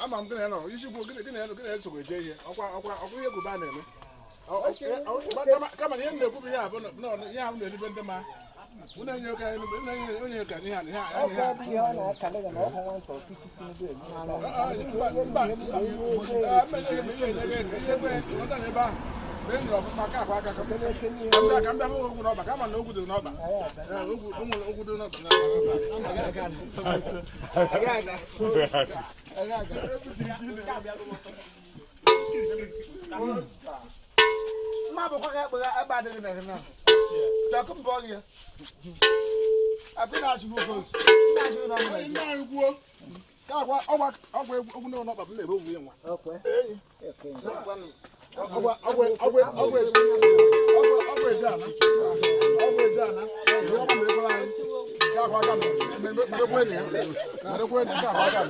Ama m gịnị nọ isi bụ gịnị gịnị gịnị esogho eje ihe ọkwa ọkwa ọkwa ihe gụba na-eme. Kama na ihe m na-ekwu bụ ihe a bụ na ihe ahụ na-eribe ndị ma unu enye ụka onye ụka ihe a ihe a Ọ bụ ihe ọ na-akali gị na ọ bụ nwata ọtụtụ Tinubu eme. Mba, ka m bịa hụ ogwu n'ọba, ka ama na ogwu dị n'ọba. Ogwu dị n'ọba. Mma bụkwa ga ekpegha ebe adịghị na na. Dọkụ mbọ gị. Abị na-achị bụ ozu. Na-achị na ọmụ Nna anyị kwuo ka akwa ọgwa ọgwa ogwu n'ọba bụ na-ebe ogwu ya nwa. Ọkwe. Ọgwa ọgwa ọgwa ọgwa ọgwa eji ana. Ọgwa eji ana. Ihe ọma ma ekwere anyị. Ka akwa aka merekwe ya. Merekwe ya ka akwa aka.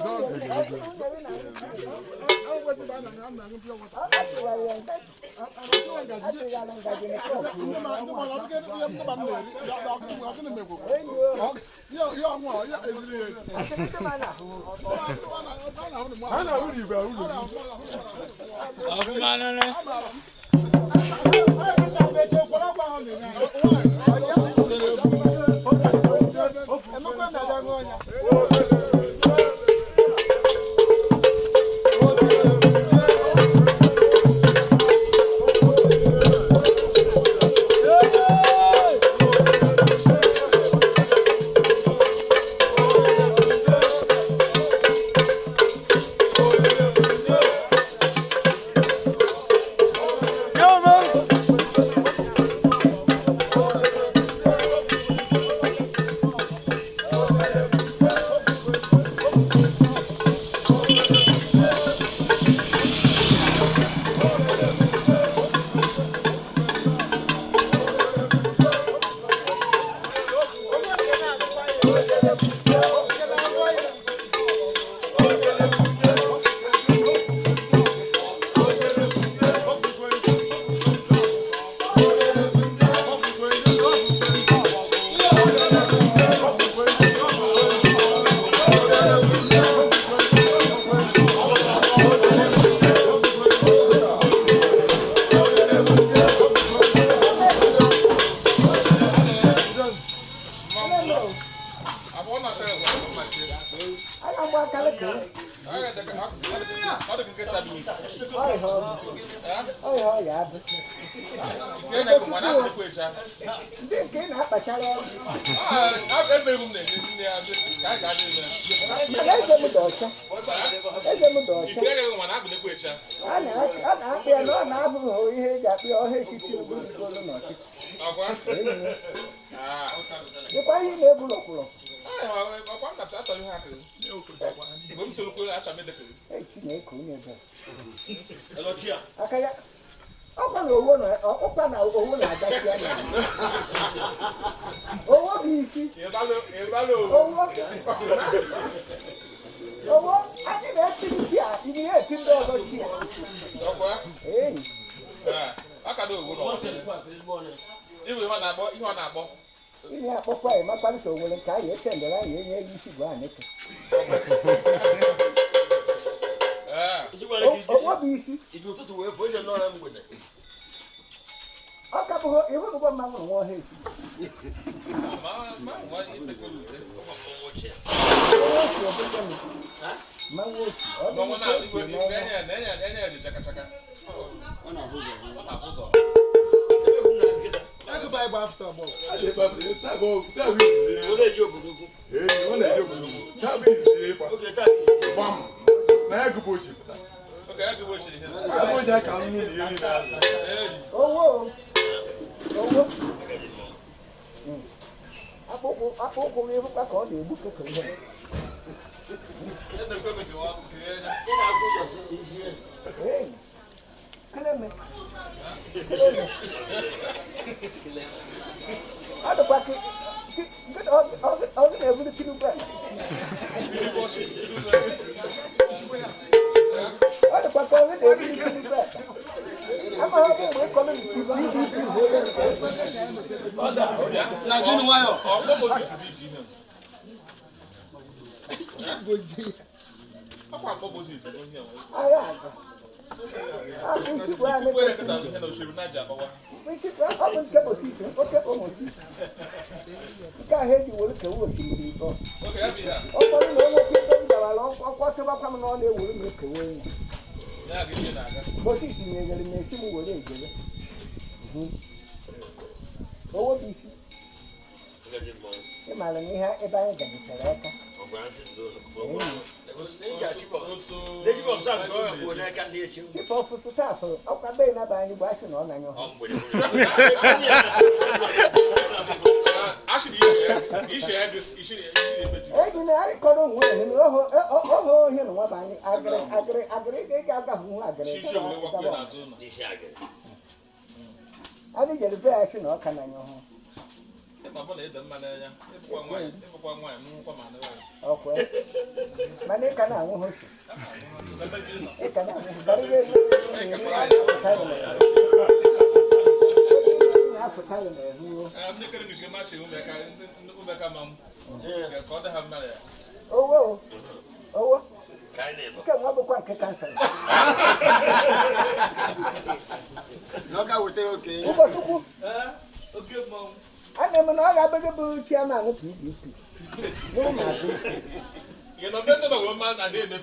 Emekwa na ya ṅụọ ya. Ndị nke ị na-akpachara ọnụ. Mana eze m dị ọcha. Eze m dị ọcha. A na-akpị ya na ọ na-abụghị ihe eji akpị ya ọha etiti Tinubu rigoro n'ọchịchị. Dịkwa ihe na-ebu lọkwụlọ. Chineke onye ebere. Aka ya ọkwa na owo na ọkwa na owo na-agachi anya. Owo bụ isi. Owo. Owo anyị na-eti chi a, ị na-eti ndị ọzọ chi a. Ee. Ihe akpọkwa ya makwanụ ka o nwere nke anyị etendere anyị enye ya isi bụ anyị ka. Owo bụ isi. Ọ ka bụghị ịhụ n'ụgbọ mmanwụ nwa ọhịa esi. Mmanwụ otu ọ dị Owó owó akpụkpọ ụkwụ ịhụkwa ka ọ na-egbu kekere ihe. Keleme. Keleme. Ọ dịkwa ka ọ na-eburu Tinubu a. Ọ dịkwa ka ọ na-eburu Tinubu a. Ama ọ bụ mgbe ịkọrọ PDP bụ onye nke. Na jinu nwayọ. Agha aga. Ọ bụ nchịkwa a na-ekwe. Ọ bụ nke Moses, oke bụ Moses. Nke ahụ eji were kewa osimiri ịbọ. Ọ bụrụ na onye oke ebe m gawara ọkwa tụbakwa m na ọ na-ewere m ekewa enyi. Moses nyere m esi m were ejebe. Owo bụ isi. Ị maara na ihe ebe anyị gabichara aka. Chief of staff, ọkwa be na ba anyị bụ asị na ọ na-anyụ ha. Eji na anyị kọrọ onwe ya na ọhụ ọhụ ihe na nwa bụ anyị agịrị agịrị agịrị ị ga-aga hụ agịrị. Anyị jere be ya sị na ọ ka na-anyụ ha. Ọkwa mana ị ka na-anwụ ha otu. Ị ka na-anwụ ha bara ihe na-apụta ya n'ehu. Owo owo nke nwa bụkwa nke kansa. Ụkọchukwu ana m na ọ ga-abụghị bụ chairman PDP n'ụmụazị.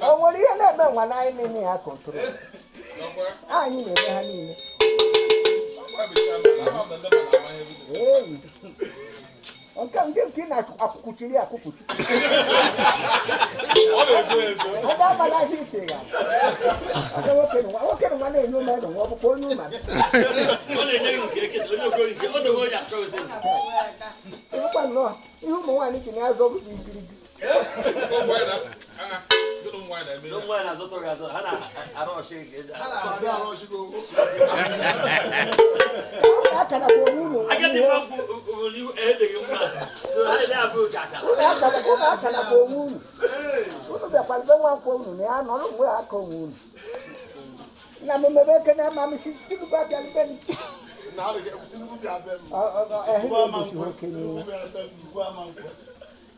O nwere ihe na-eme nwa na anyị niile ya control. Anyị na-eme ha niile. Nke ndị nke na-akwụkwuchiri akwụkwuchi. Ọ ga-abala ahịa ite ya. Nwoke nwa na-enye ụmụ nwa ọ bụkwa onye ụmụ. Ịhụkwa nnọọ ihe ụmụ nwaanyị ji na-azọ bụ igirigi. Unu onwe unu. Unu bịakwara be nwa nkwọ unu na ya nọrọ mgbe aka onwe unu. Na m mebe ekene ama m si Tinubu abịa be m.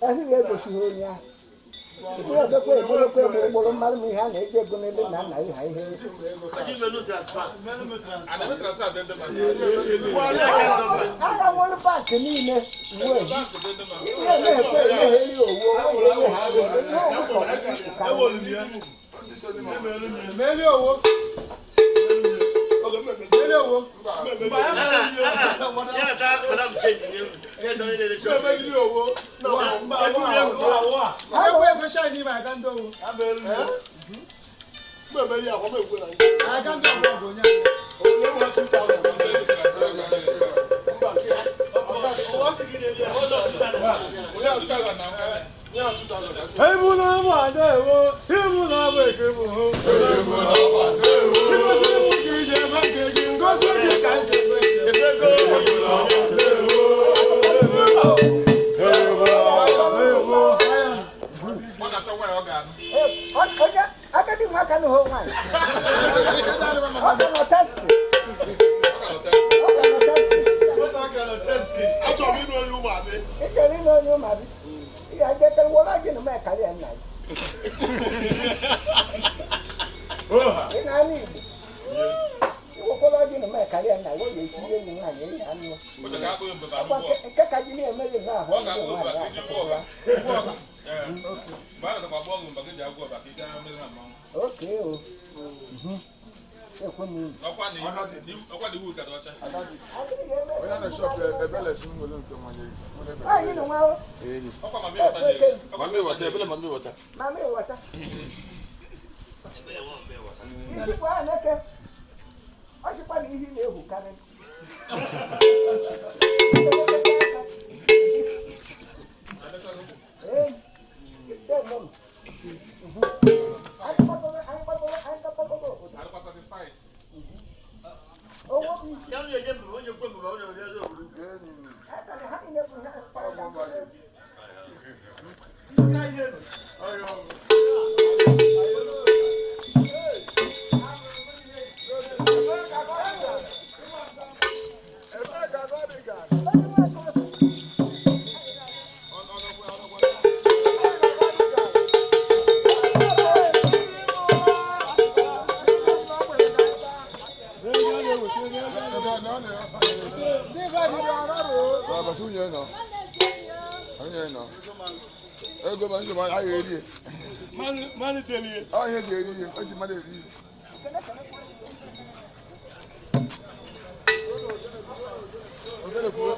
Ahụ ga-egbochi ha onye ahụ. Ihe ọdọkwa egbolokwa egbo egboro mmadụ m ihe a na-eji ego n'ebe nna nna ha ihe. Agha nwere paakị niile uwe ihe na-ekwe emegheri owu owu ha Agadi nwa ka nụ nwaanyị. Ọ ka nọ testi. Ọ ka nọ testi. Achọrọ m ịnụ onye ụmụadị. Ị chọrọ ịnụ onye ụmụadị? Ị ga-eje ka nwere gị na m karịa nna gị. Ị na-anụ Igbo. Iwekwala gị na m karịa nna gị, ọ ga-esi enyi nwaanyị enyi anụ. Nke ka ji na-emeghị na ahụ ndị nwaanyị ahụ. Okay o. Ekwe m unu. Anyị nọ nwa o. Mami wata. Isikwa aneke. Ọ sịkwa na ihe na-ehukarị. Ee. Bàbá tún yẹn nọ. Yẹn nọ. Ego ma ndị ma anyị eri. Mmanụ delie. Ọ ihe ji eri ihe, o ji mmadụ eri ihe. Ogene kwuo.